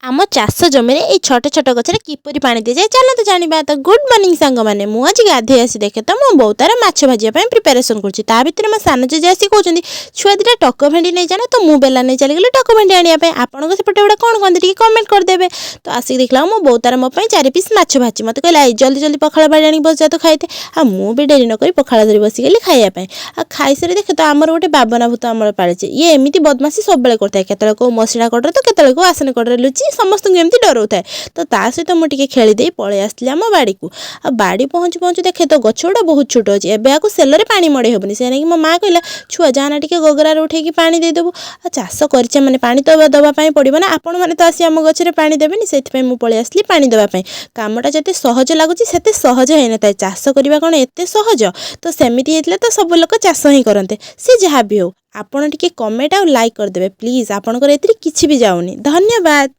ଆମ ଚାଷ ଜମିରେ ଏଇ ଛୋଟ ଛୋଟ ଗଛରେ କିପରି ପାଣି ଦିଆଯାଏ, ଚାଲନ୍ତୁ ଜାଣିବା। ତ ଗୁଡ୍ ମର୍ଣ୍ଣିଂ ସାଙ୍ଗମାନେ। ମୁଁ ଆଜି ଗାଧେଇ ଆସି ଦେଖେ ତ ମୋ ବୋଉ ତାର ମାଛ ଭାଜିବା ପାଇଁ ପ୍ରିପାରେସନ୍ କରୁଛି। ତା ଭିତରେ ମୋ ସାନ ଜେଜେ ଆସି କହୁଛନ୍ତି, "ଛୁଆ, ଦୁଇଟା ଟକ ଭେଣ୍ଡି ନେଇଯାନା।" ତ ମୁଁ ବେଲା ନେଇ ଚାଲିଗଲି ଟକ ଭେଣ୍ଡି ଆଣିବା ପାଇଁ। ଆପଣଙ୍କ ସେପଟେ ଗୋଟେ କ'ଣ କହନ୍ତି, ଟିକେ କମେଣ୍ଟ କରିଦେବେ। ତ ଆସିକି ଦେଖିଲା ମୋ ବୋଉ ତାର ମୋ ପାଇଁ ଚାରି ପିସ୍ ମାଛ ଭାଜିଛି। ମୋତେ କହିଲା, "ଏଇ ଜଲ୍ଦି ଜଲ୍ଦି ପଖାଳ ବାଡ଼ି ଆଣିକି ବସିଯା ତ ଖାଇତେ।" ଆଉ ମୁଁ ବି ଡେରି ନକରି ପଖାଳ ଧରି ବସିଗଲି ଖାଇବା ପାଇଁ। ଆଉ ଖାଇସାରି ଦେଖେ ତ ଆମର ଗୋଟେ ବାବନା ଭୂତ ଆମର ପାଳିଛି। ଇଏ ଏମିତି ବଦମାସି ସବୁବେଳେ କରିଥାଏ। କେତେବେଳେ କେଉଁ ମସିଣା କଡ଼ରେ ତ କେତେବେଳେ କେଉଁ ଆସନ କଡ଼ରେ ଲୁଚି ସମସ୍ତଙ୍କୁ ଏମିତି ଡରଉଥାଏ। ତ ତା ସହିତ ମୁଁ ଟିକେ ଖେଳିଦେଇ ପଳେଇ ଆସିଥିଲି ଆମ ବାଡ଼ିକୁ। ଆଉ ବାଡ଼ି ପହଞ୍ଚୁ ପହଞ୍ଚୁ ଦେଖେ ତ ଗଛ ଗୁଡ଼ା ବହୁତ ଛୋଟ ଅଛି। ଏବେ ଆକୁ ସେଲରେ ପାଣି ମଡ଼େଇ ହେବନି। ସେ ନେଇକି ମୋ ମା କହିଲା, "ଛୁଆ, ଯାଆନା, ଟିକେ ଗଗରାରେ ଉଠେଇକି ପାଣି ଦେଇଦେବୁ।" ଆଉ ଚାଷ କରିଛେ ମାନେ ପାଣି ତ ଦେବା ପାଇଁ ପଡ଼ିବ ନା। ଆପଣମାନେ ତ ଆସି ଆମ ଗଛରେ ପାଣି ଦେବେନି। ସେଥିପାଇଁ ମୁଁ ପଳେଇ ଆସିଲି ପାଣି ଦେବା ପାଇଁ। କାମଟା ଯେତେ ସହଜ ଲାଗୁଛି, ସେତେ ସହଜ ହେଇନଥାଏ। ଚାଷ କରିବା କ'ଣ ଏତେ ସହଜ? ତ ସେମିତି ହେଇଥିଲେ ତ ସବୁ ଲୋକ ଚାଷ ହିଁ କରନ୍ତେ। ସେ ଯାହା ବି ହେଉ, ଆପଣ ଟିକେ କମେଣ୍ଟ ଆଉ ଲାଇକ୍ କରିଦେବେ ପ୍ଲିଜ୍। ଆପଣଙ୍କର ଏଥିରେ କିଛି ବି ଯାଉନି। ଧନ୍ୟବାଦ।